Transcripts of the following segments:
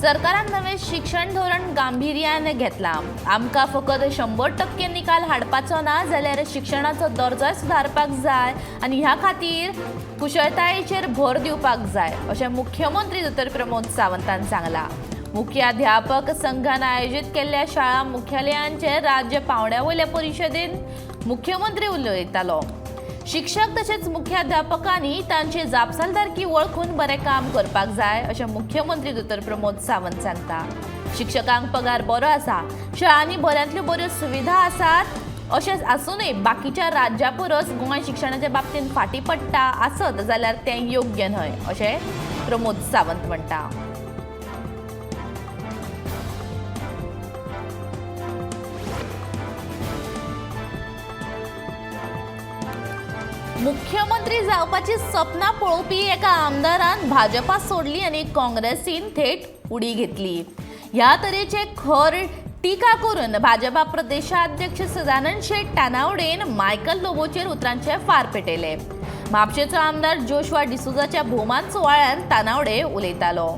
सरकारान नवें शिक्षण धोरण गांभिर्यान घेतलां. आमकां फकत 100% निकाल हाडपाचो ना जाल्यार शिक्षणाचो दर्जोय सुदारपाक जाय आनी ह्या खातीर कुशळतायेचेर भर दिवपाक जाय अशें मुख्यमंत्री दोतोर प्रमोद सावंतान सांगलां. मुख्याध्यापक संघान आयोजीत केल्ल्या शाळा मुख्यालयांचे राज्य पावंड्या वयल्या परिशदेंत मुख्यमंत्री उलयतालो. शिक्षक तशेंच मुख्याध्यापकांनी तांची जापसालदारकी वळखून बरें काम करपाक जाय अशें मुख्यमंत्री दोतोर प्रमोद सावंत सांगता. शिक्षकांक पगार बरो आसा, शाळांनी बऱ्यांतल्यो बऱ्यो सुविधा आसात अशें आसूनय बाकीच्या राज्या परस गोंय शिक्षणाच्या बाबतींत फाटीं पडटा आसत जाल्यार तें योग्य न्हय अशें प्रमोद सावंत म्हणटा. मुख्यमंत्री जावपाची सपनां पळोवपी एका आमदारान भाजपा सोडली आनी काँग्रेसीन थेट उडी घेतली. ह्या तरेचे खर टिका करून भाजपा प्रदेशाध्यक्ष सदानंद शेट तानावडेन मायकल लोबोचेर उतरांचे फार पेटयले. म्हापशेचो आमदार जोशुआ डिसोजाच्या भोवमान सुवाळ्यांत तानावडे उलयतालो.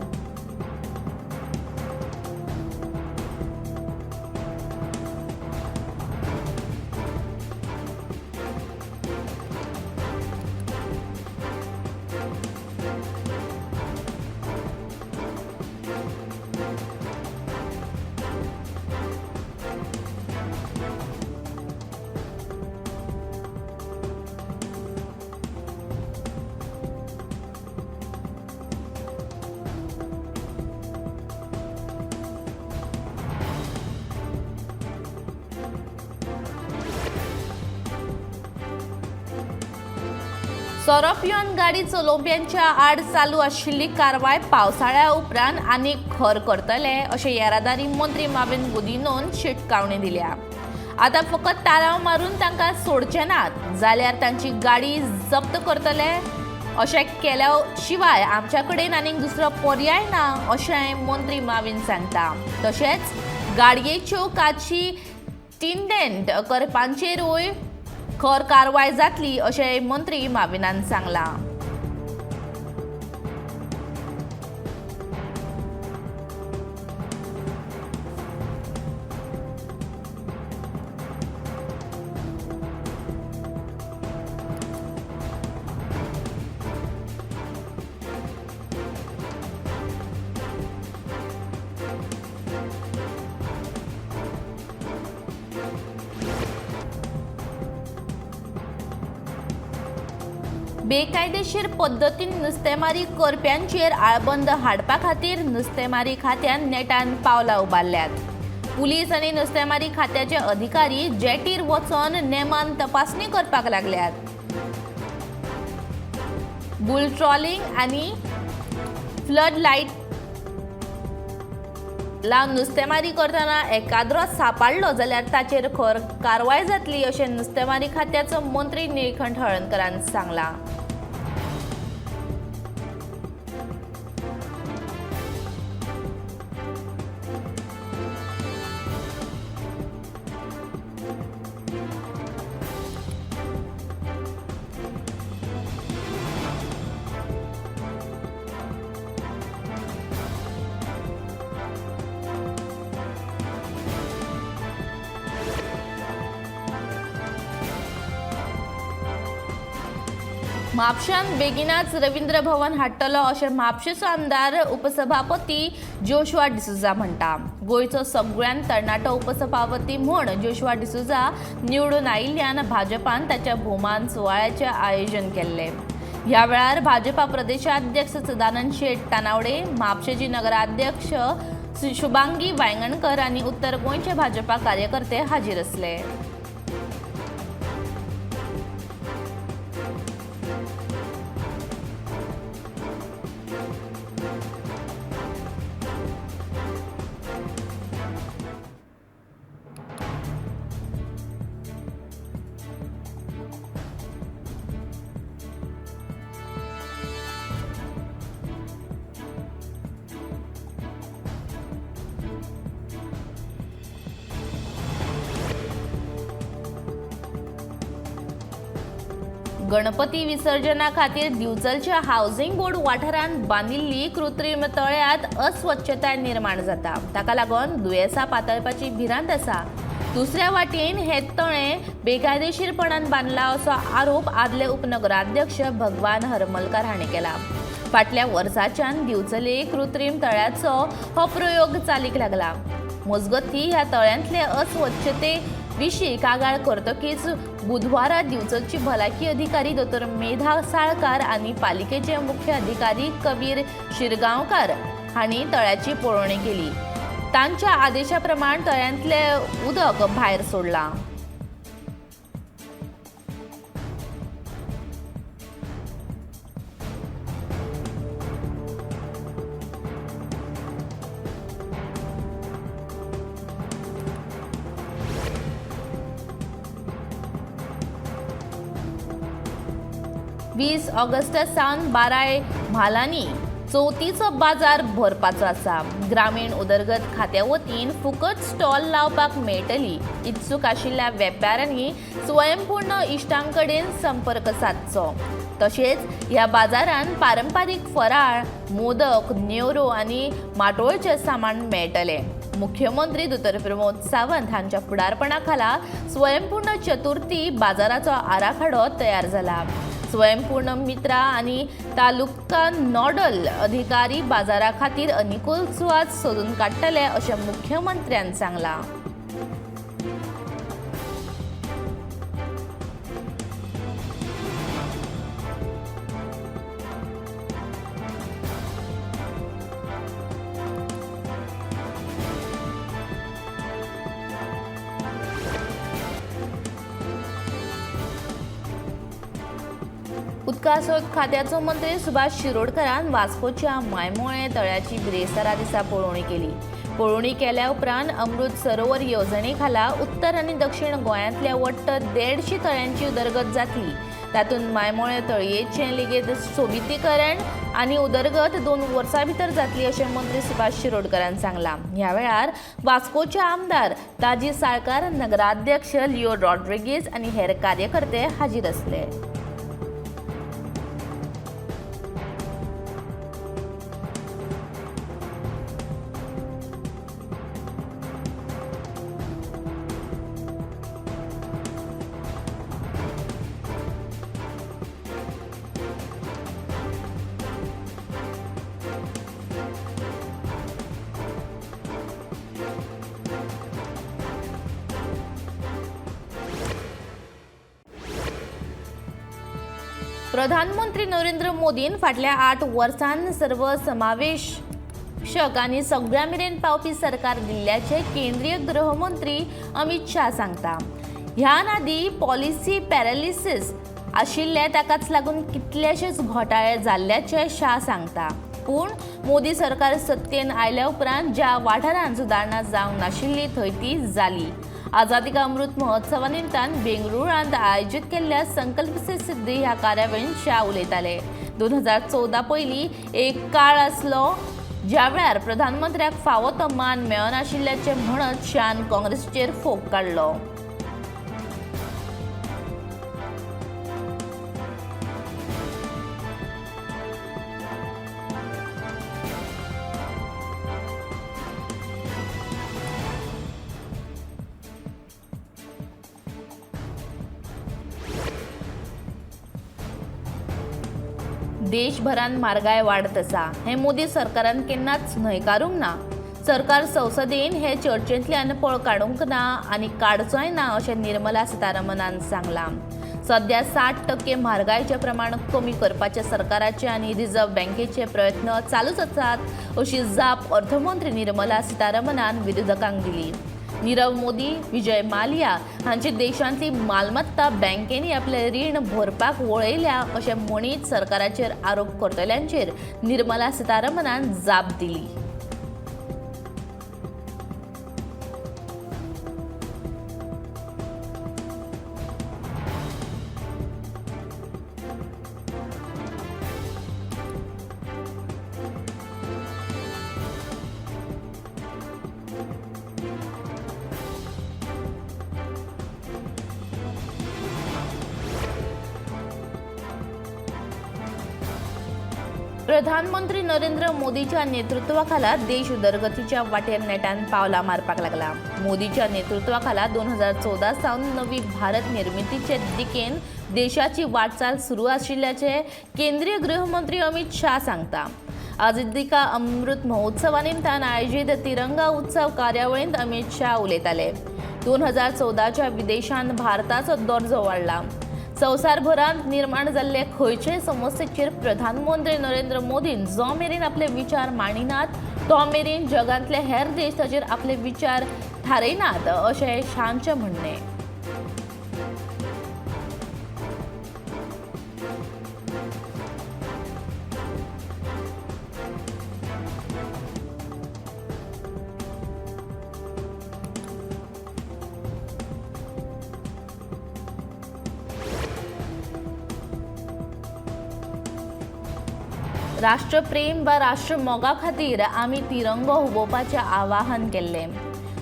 सोरो पिवन गाडी चलोवप्यांच्या आड चालू आशिल्ली कारवाय पावसाळ्या उपरांत आनीक खर करतले अशें येरादारी मंत्री माविन गुदिन्होन शिटकावणी दिल्या. आतां फकत तालांव मारून तांकां सोडचे नात जाल्यार तांची गाडी जप्त करतले अशें केल्या शिवाय आमच्या कडेन आनीक दुसरो पर्याय ना अशें मंत्री माविन सांगता. तशेंच गाडयेच्यो काची टिंडेंट करपांचेरूय खर कारवाय जातली अशें मंत्री माविनान सांगलां. बेकायदेशीर पद्दतीन नुस्तेमारी करप्यांचेर आळबंद हाडपा खातीर नुस्तेमारी खात्यान नेटान पावलां उबारल्यात. पुलीस आनी नुस्तेमारी खात्याचे अधिकारी जेटीर वचून नेमान तपासणी करपाक लागल्यात. बुल ट्रॉलिंग आनी फ्लड लायट लावन नुस्तेमारी करतना एकाद्रो सापडलो जाल्यार ताचेर खर कारवाय जातली अशें नुस्तेमारी खात्याचो मंत्री निळकंठ हळर्णकरान सांगलां. म्हापशांत बेगिनाच रवींद्र भवन हाडटलो अशें म्हापशेचो आमदार उपसभापती जोशुआ डिसोझा म्हणटा. गोंयचो सगळ्यांत तरणाटो उपसभापती म्हूण जोशुआ डिसोझा निवडून आयिल्ल्यान भाजपान ताच्या भोवमान सुवाळ्याचें आयोजन केल्लें. ह्या वेळार भाजपा प्रदेशाध्यक्ष सदानंद शेट तानावडे, म्हापशेची नगराध्यक्ष शुभांगी वायंगणकर आनी उत्तर गोंयचे भाजपा कार्यकर्ते हाजीर आसले. गणपती विसर्जना खातीर दिवचलच्या हावसिंग बोर्ड वाठारांत बांदिल्ली कृत्रीम तळ्यांत अस्वच्छताय निर्माण जाता. ताका लागून दुयेंसां पातळपाची भिरांत आसा. दुसऱ्या वाटेन हे तळें बेकायदेशीरपणान बांदला असो आरोप आदले उपनगराध्यक्ष भगवान हरमलकार हांणी केला. फाटल्या वर्साच्यान दिवचले कृत्रीम तळ्याचो हो प्रयोग चालीक लागला. मजगतीं ह्या तळ्यांतले अस्वच्छते विशीं कागाळ करतकीच बुधवारा दिवचलची भलायकी अधिकारी दोतोर मेधा साळकार आनी पालिकेचे मुख्य अधिकारी कबीर शिरगांवकार हांणी तळ्याची पळोवणी केली. तांच्या आदेशा प्रमाण तळ्यांतले उदक भायर सोडलां. वीस ऑगस्ट सावन बाराय म्हालांनी चवथीचो बाजार भरपाचो आसा. ग्रामीण उदरगत खात्या वतीन फुकट स्टॉल लावपाक मेळटली. इत्सूक आशिल्ल्या वेपाऱ्यांनी स्वयंपूर्ण इश्टां कडेन संपर्क सादचो. तशेंच ह्या बाजारांत पारंपारीक फराळ, मोदक, नेवरो आनी माटोळचें सामान मेळटलें. मुख्यमंत्री दोतोर प्रमोद सावंत हांच्या फुडारपणा खाला स्वयंपूर्ण चतुर्थी बाजाराचो आराखडो तयार जाला. स्वयंपूर्ण मित्रा आनी तालुका नॉडल अधिकारी बाजारा खातीर अनुकूल सुवात सोदून काडटले अशें मुख्यमंत्र्यान सांगलां. उदकास्रोत खात्याचो मंत्री सुभाष शिरोडकरान वास्कोच्या मायमोळें तळ्याची बिरेस्तारा दिसा पळोवणी केली. पळोवणी केल्या उपरांत अमृत सरोवर येवजणे खाला उत्तर आनी दक्षिण गोंयांतल्या वट्ट 150 तळ्यांची उदरगत जातली. तातूंत मायमोळें तळयेचें लेगीत सोबितीकरण आनी उदरगत 2 वर्सां भितर जातली अशें मंत्री सुभाष शिरोडकरान सांगलां. ह्या वेळार वास्कोचे आमदार ताजी साळकार, नगराध्यक्ष लिओ रॉड्रिगीज आनी हेर कार्यकर्ते हाजीर आसले. प्रधानमंत्री नरेंद्र मोदीन फाटल्या 8 वर्सांत सर्वसमावेशक आनी सगळ्यां मेरेन पावपी सरकार दिल्ल्याचें केंद्रीय गृहमंत्री अमित शाह सांगता. ह्या आदी पॉलिसी पॅरालिसीस आशिल्लें, ताकाच लागून कितलेशेच घोटाळे जाल्ल्याचें शाह सांगता. पूण मोदी सरकार सत्तेन आयल्या उपरांत ज्या वाठारांत सुदारणा जावंक नाशिल्ली थंय ती जाली. आझादी का अमृत महोत्सवा निमतान बेंगळुरांत आयोजीत केल्ल्या संकल्प से सिद्धी ह्या कार्यावळींत शाह उलयताले. 2014 पयलीं एक काळ आसलो ज्या वेळार प्रधानमंत्र्याक फावो तो मान मेळनाशिल्ल्याचें म्हणत शान काँग्रेसीचेर फोग काडलो. देशभरांत म्हारगाय वाडत आसा हें मोदी सरकारान केन्नाच न्हयकारूंक ना. सरकार संसदेन हे चर्चेंतल्यान पळ काडूंक ना आनी काडचोय ना अशें निर्मला सीतारामनान सांगलां. सध्या 60% म्हारगायेचें प्रमाण कमी करपाचे सरकाराचे आनी रिझर्व्ह बँकेचे प्रयत्न चालूच आसात अशी जाप अर्थमंत्री निर्मला सीतारामनान विरोधकांक दिली. नीरव मोदी, विजय माल्या हांची देशांतली मालमत्ता बँकेंनी आपलें रीण भरपाक वळयल्या अशें म्हणीत सरकाराचेर आरोप करतल्यांचेर निर्मला सीतारामनान जाप दिली. प्रधानमंत्री नरेंद्र मोदीच्या नेतृत्वाखाला देश उदरगतीच्या वाटेर नेटान पावलां मारपाक लागला. मोदीच्या नेतृत्वाखाला 2014 सावन नवी भारत निर्मितीचे दिकेन देशाची वाटचाल सुरू आशिल्ल्याचे केंद्रीय गृहमंत्री अमित शाह सांगता. आझादी का अमृत महोत्सवा निमतान आयोजित तिरंगा उत्सव कार्यावळींत अमित शाह उलयताले. 2014च्या विदेशांत भारताचो दर्जो वाडला. संवसारभरांत निर्माण जाल्ले खंयचेय समस्येचेर प्रधानमंत्री नरेंद्र मोदीन जो मेरेन आपले विचार मांडिनात तो मेरेन जगांतले हेर देश ताचेर आपले विचार थारयनात अशें शांचें म्हणणें. राष्ट्रप्रेम वा राष्ट्रमोगा खातीर आमी तिरंगो हुबोवपाचें आवाहन केल्लें.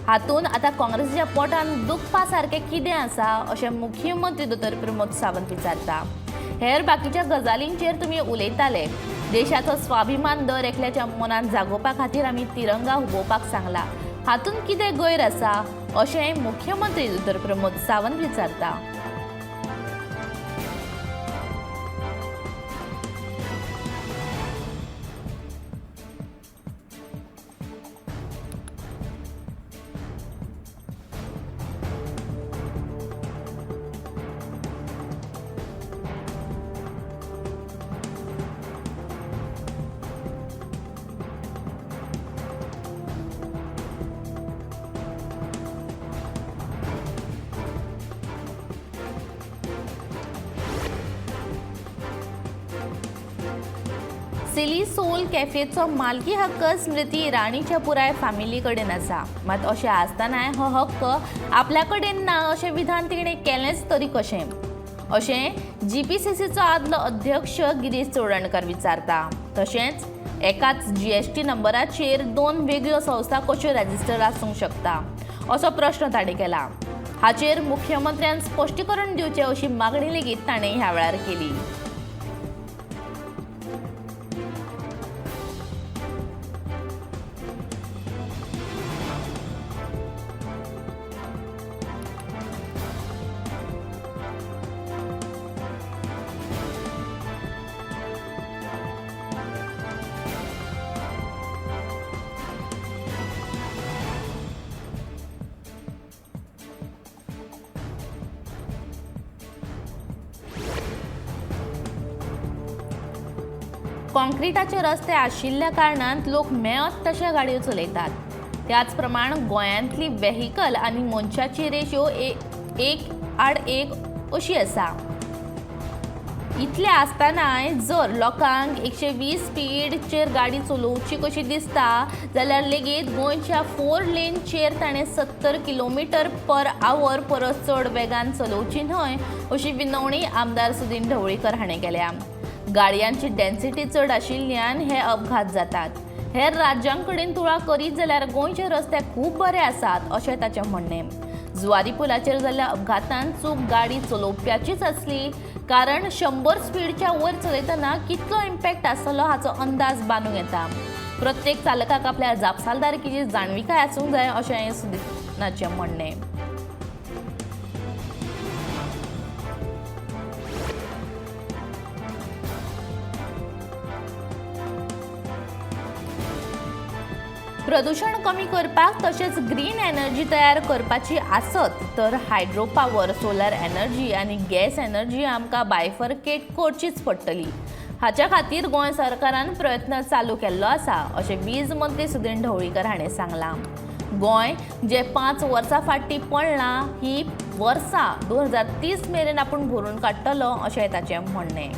हातूंत आतां काँग्रेसीच्या पोटान दुखपा सारकें कितें आसा अशें मुख्यमंत्री दोतोर प्रमोद सावंत विचारता. हेर बाकीच्या गजालींचेर तुमी उलयताले. देशाचो स्वाभिमान दर एकल्याच्या मनांत जागोवपा खातीर आमी तिरंगा हुबोवपाक सांगला. हातूंत कितें गैर आसा अशें मुख्यमंत्री दोतोर प्रमोद सावंत विचारता. सिली सोल कॅफेचो मालकी हक्क स्मृती इराणीच्या पुराय फॅमिली कडेन आसा. मात अशें आसतनाय हो हक्क आपल्या कडेन ना अशें विधान तिणें केलेंच तरी कशें अशें जीपीसीसीचो आदलो अध्यक्ष गिरीश चोडणकर विचारता. तशेंच एकाच जीएसटी नंबराचेर दोन वेगळ्यो संस्था कश्यो रजिस्टर आसूंक शकता असो प्रश्न ताणें केला. हाचेर मुख्यमंत्र्यान स्पश्टीकरण दिवचें अशी मागणी लेगीत ताणें ह्या वेळार केली. कॉन्क्रिटाचे रस्ते आशिल्ल्या कारणान लोक मेळत तशे गाडयो चलयतात. त्याच प्रमाण गोंयांतली व्हेकल आनी मनशाची रेश्यो 1:1 अशी आसा. इतलें आसतनाय जर लोकांक 120 स्पीडचेर गाडी चलोवची कशी दिसता जाल्यार लेगीत गोंयच्या 4 लेनचेर ताणें 70 किलोमिटर पर our परस चड वेगान चलोवची न्हय अशी विनवणी आमदार सुदीन ढवळीकर हाणें केल्या. गाडयांची डेन्सिटी चड आशिल्ल्यान हे अपघात जातात. हेर राज्यां कडेन तुळा करीत जाल्यार गोंयचे रस्ते खूब बरे आसात अशें ताचें म्हणणें. जुवारी पुलाचेर जाल्ल्या अपघातान चूक गाडी चलोवप्याचीच आसली, कारण 100 स्पीडच्या वयर चलयतना कितलो इम्पॅक्ट आसतलो हाचो अंदाज बांदूंक येता. प्रत्येक चालकाक आपल्या जापसालदारकीची जाणविकाय आसूंक जाय अशें सुदिनाचें म्हणणें. प्रदूषण कमी करपाक तशेंच ग्रीन एनर्जी तयार करपाची आसत तर हायड्रो पावर, सोलर एनर्जी आनी गॅस एनर्जी आमकां बायफर्केट करचीच पडटली. हाच्या खातीर गोंय सरकारान प्रयत्न चालू केल्लो आसा अशें वीज मंत्री सुदीन ढवळीकर हाणें सांगलां. गोंय जे 5 वर्सां फाटीं पडलां ही वर्सां 2030 मेरेन आपूण भरून काडटलो अशें ताचें म्हणणें.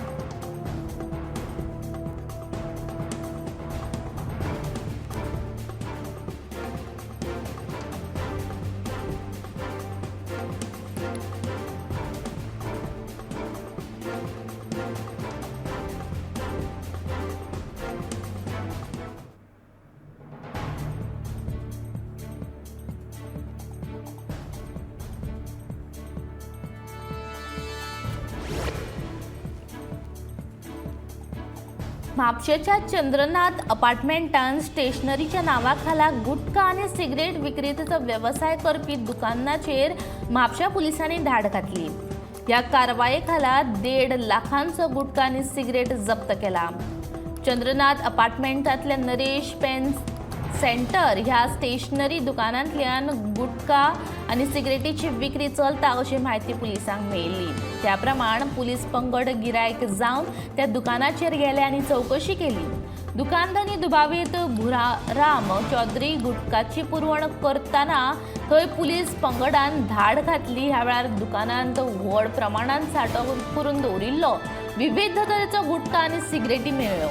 म्हापशेच्या चंद्रनाथ अपार्टमेंटान स्टेशनरीच्या नांवा खाला गुटखा आनी सिगरेट विक्रेतेचो वेवसाय करपी दुकानाचेर म्हापशा पुलिसांनी धाड घातली. ह्या कारवाये खाला 1.5 लाखांचो गुटखा आनी सिगरेट जप्त केला. चंद्रनाथ अपार्टमेंटांतल्या नरेश पेन सेंटर ह्या स्टेशनरी दुकानांतल्यान गुटखा आनी सिगरेटीची विक्री चलता अशी म्हायती पुलिसांक मेळिल्ली. त्या प्रमाण पुलीस पंगड गिरायक जावन त्या दुकानाचेर गेले आनी चवकशी केली. दुकानदारी दुबावीत भुराराम चौधरी गुटखाची पुरवण करतना थंय पुलीस पंगडान धाड घातली. ह्या वेळार दुकानांत व्हड प्रमाणांत सांठो करून दवरिल्लो विविध तरेचो गुटखा आनी सिगरेटी मेळ्ळ्यो.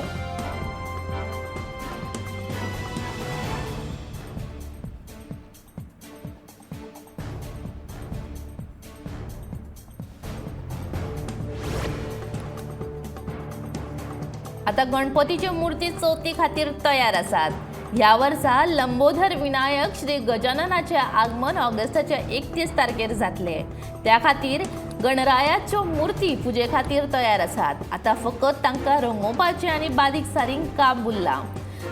आता गणपतीची मूर्ती चवथी खातीर तयार आसात. ह्या वर्सा लंबोदर विनायक श्री गजाननाचे आगमन ऑगस्टाच्या 31 तारखेर जातले. त्या खातीर गणरायाच्यो मूर्ती पुजे खातीर तयार आसात. आता फकत तांकां रंगोवपाचें आनी बारीक सारीक काम उरलां.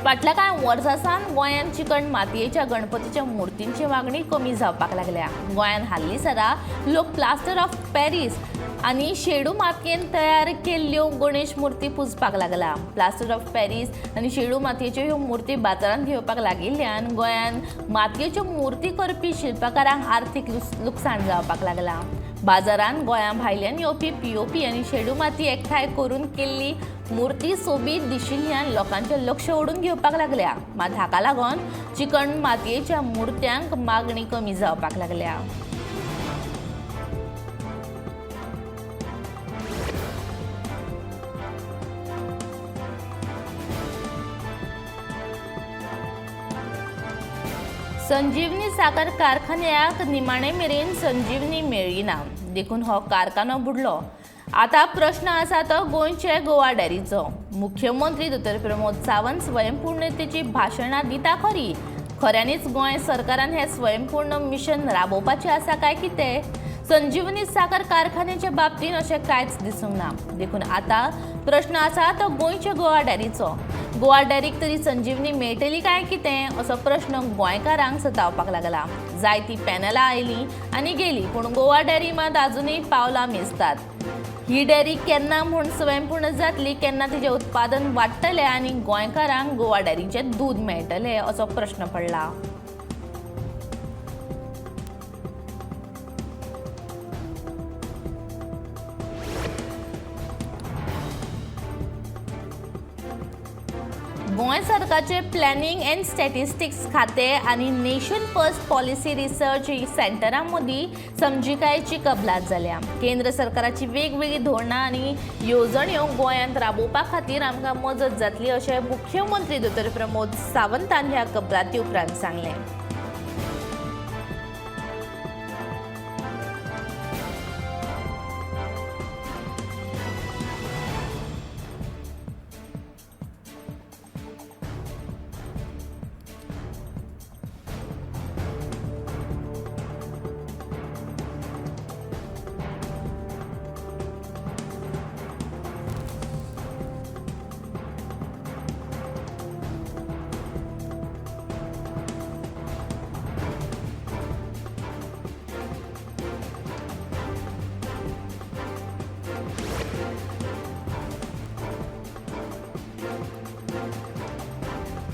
फाटल्या कांय वर्सां सावन गोंयांत चिकण मातयेच्या गणपतीच्या मूर्तींची मागणी कमी जावपाक लागल्या. गोंयांत हालींसरा लोक प्लास्टर ऑफ पॅरीस आनी शेडू मातयेन तयार केल्ल्यो गणेश मूर्ती पुजपाक लागला. प्लास्टर ऑफ पॅरीस आनी शेडू मातयेच्यो ह्यो मूर्ती बाजारांत घेवपाक लागिल्ल्यान गोंयांत मातयेच्यो मूर्ती करपी शिल्पकारांक आर्थीक लुकसाण जावपाक लागलां. बाजारांत गोंया भायल्यान येवपी पीओपी आनी शेडू माती एकठांय करून केल्ली मूर्ती सोबीत दिशिल्ल्यान लोकांचें लक्ष ओडून घेवपाक लागल्या. मात हाका लागून चिकण मातयेच्या मूर्त्यांक मागणी कमी जावपाक लागल्या. संजीवनी साखर कारखान्याक निमाणे मेरेन संजीवनी मेळ्ळी ना, देखून हो कारखानो बुडलो. आतां प्रश्न आसा तो गोंयचे गोवा डेरीचो. मुख्यमंत्री दोतोर प्रमोद सावंत स्वयंपूर्णतेची भाशणां दिता खरी, खऱ्यांनीच गोंय सरकारान हें स्वयंपूर्ण मिशन राबोवपाचें आसा काय कितें? संजीवनी साखर कारखान्याच्या बाबतींत अशें कांयच दिसूंक ना, देखून आतां प्रश्न आसा तो गोंयचे गोवा डेरीचो. गोवा डेरीक तरी संजीवनी मेळटली काय कितें असो प्रश्न गोंयकारांक सतावपाक लागला. जायतीं पॅनलां आयलीं आनी गेलीं, पूण गोवा डेरी मात आजुनूय पावलां मेजतात. ही डेरी केन्ना म्हूण स्वयंपूर्ण जातली, केन्ना तिचें उत्पादन वाडटलें आनी गोंयकारांक गोवा डेरीचें दूद मेळटलें असो प्रश्न पडला. गोंय सरकारचे प्लॅनिंग अँड स्टॅटिस्टिक्स खातें आनी नेशन फर्स्ट पॉलिसी रिसर्च सेंटरा मदीं समजिकायेची कबलात जाल्या. केंद्र सरकाराची वेगवेगळीं धोरणां आनी येवजण्यो गोंयांत राबोवपा खातीर आमकां मजत जातली अशें मुख्यमंत्री दोतोर प्रमोद सावंतान ह्या कबलाती उपरांत सांगलें.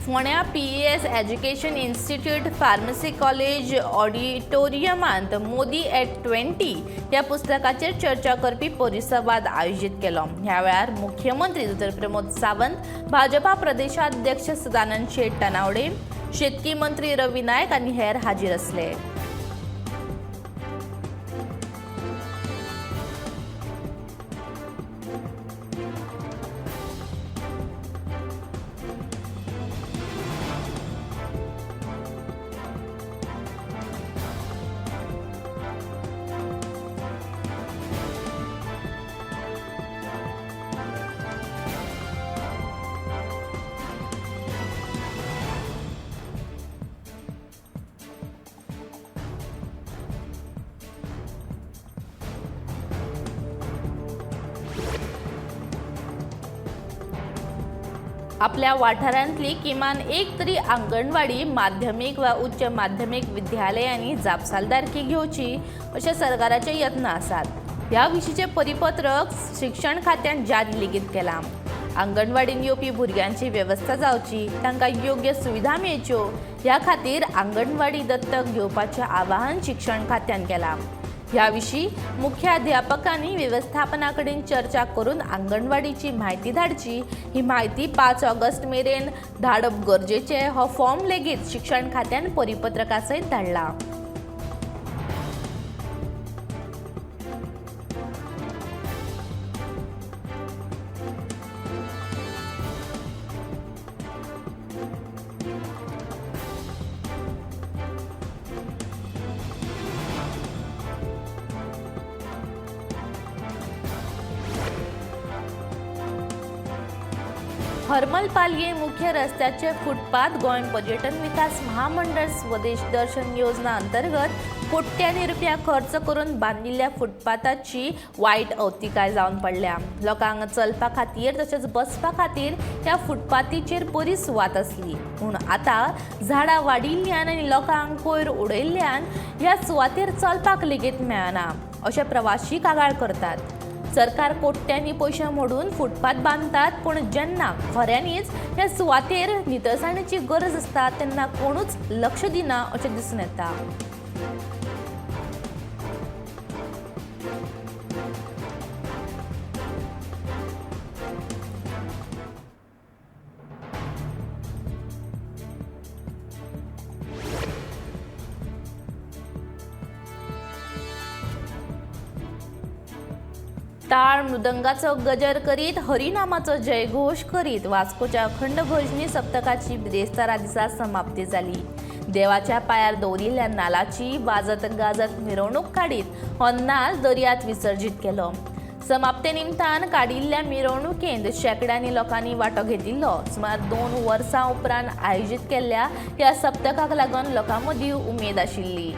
फोंड्या PES education institute pharmacy college ऑडिटोरियमांत मोदी एट 20 ह्या पुस्तकाचेर चर्चा करपी परिसंवाद आयोजीत केलो. ह्या वेळार मुख्यमंत्री दोतोर प्रमोद सावंत, भाजपा प्रदेशाध्यक्ष सदानंद शेट तानावडे, शेतकी मंत्री रवी नायक आनी हेर हाजीर आसले. आपल्या वाठारांतली किमान एक तरी आंगणवाडी माध्यमीक वा उच्च माध्यमीक विद्यालयांनी जापसालदारकी घेवची अशे सरकाराचे यत्न आसात. ह्या विशींचें परिपत्रक शिक्षण खात्यान जारी लेगीत केलां. आंगणवाडीन येवपी भुरग्यांची वेवस्था जावची, तांकां योग्य सुविधा मेळच्यो ह्या खातीर आंगणवाडी दत्तक घेवपाचें आवाहन शिक्षण खात्यान केलां. ह्या विशीं मुख्याध्यापकांनी वेवस्थापना कडेन चर्चा करून आंगणवाडीची म्हायती धाडची. ही म्हायती 5 ऑगस्ट मेरेन धाडप गरजेचें. हो फॉर्म लेगीत शिक्षण खात्यान परिपत्रका सयत धाडला. हरमल पालये मुख्य रस्त्याचे फुटपाथ गोंय पर्यटन विकास महामंडळ स्वदेश दर्शन योजना अंतर्गत कोट्यांनी रुपया खर्च करून बांदिल्ल्या फुटपाथाची वायट अवतिकाय जावन पडल्या. लोकांक चलपा खातीर तशेंच बसपा खातीर ह्या फुटपाथीचेर बरी सुवात आसली, पूण आतां झाडां वाडिल्ल्यान आनी लोकांक कोयर उडयल्ल्यान ह्या सुवातेर चलपाक लेगीत मेळना अशें प्रवाशी कागाळ करतात. सरकार कोट्यांनी पयशे मोडून फुटपाथ बांदतात, पूण जेन्ना खऱ्यांनीच ह्या सुवातेर नितळसाणेची गरज आसता तेन्ना कोणूच लक्ष दिना अशें दिसून येता. टाळ मृदंगाचो गजर करीत हरिनामाचो जयघोष करीत वास्कोच्या अखंड भजनी सप्तकाची बिरेस्तारा दिसा समाप्ती जाली. देवाच्या पायार दवरिल्ल्या नालाची वाजत गाजत मिरवणूक काडीत हो नाल दर्यांत विसर्जीत केलो. समाप्ते निमतान काडिल्ल्या मिरवणुकेंत शेंकड्यांनी लोकांनी वांटो घेतिल्लो. सुमार 2 वर्सां उपरांत आयोजीत केल्ल्या ह्या सप्तकाक लागून लोकां मदीं उमेद आशिल्ली.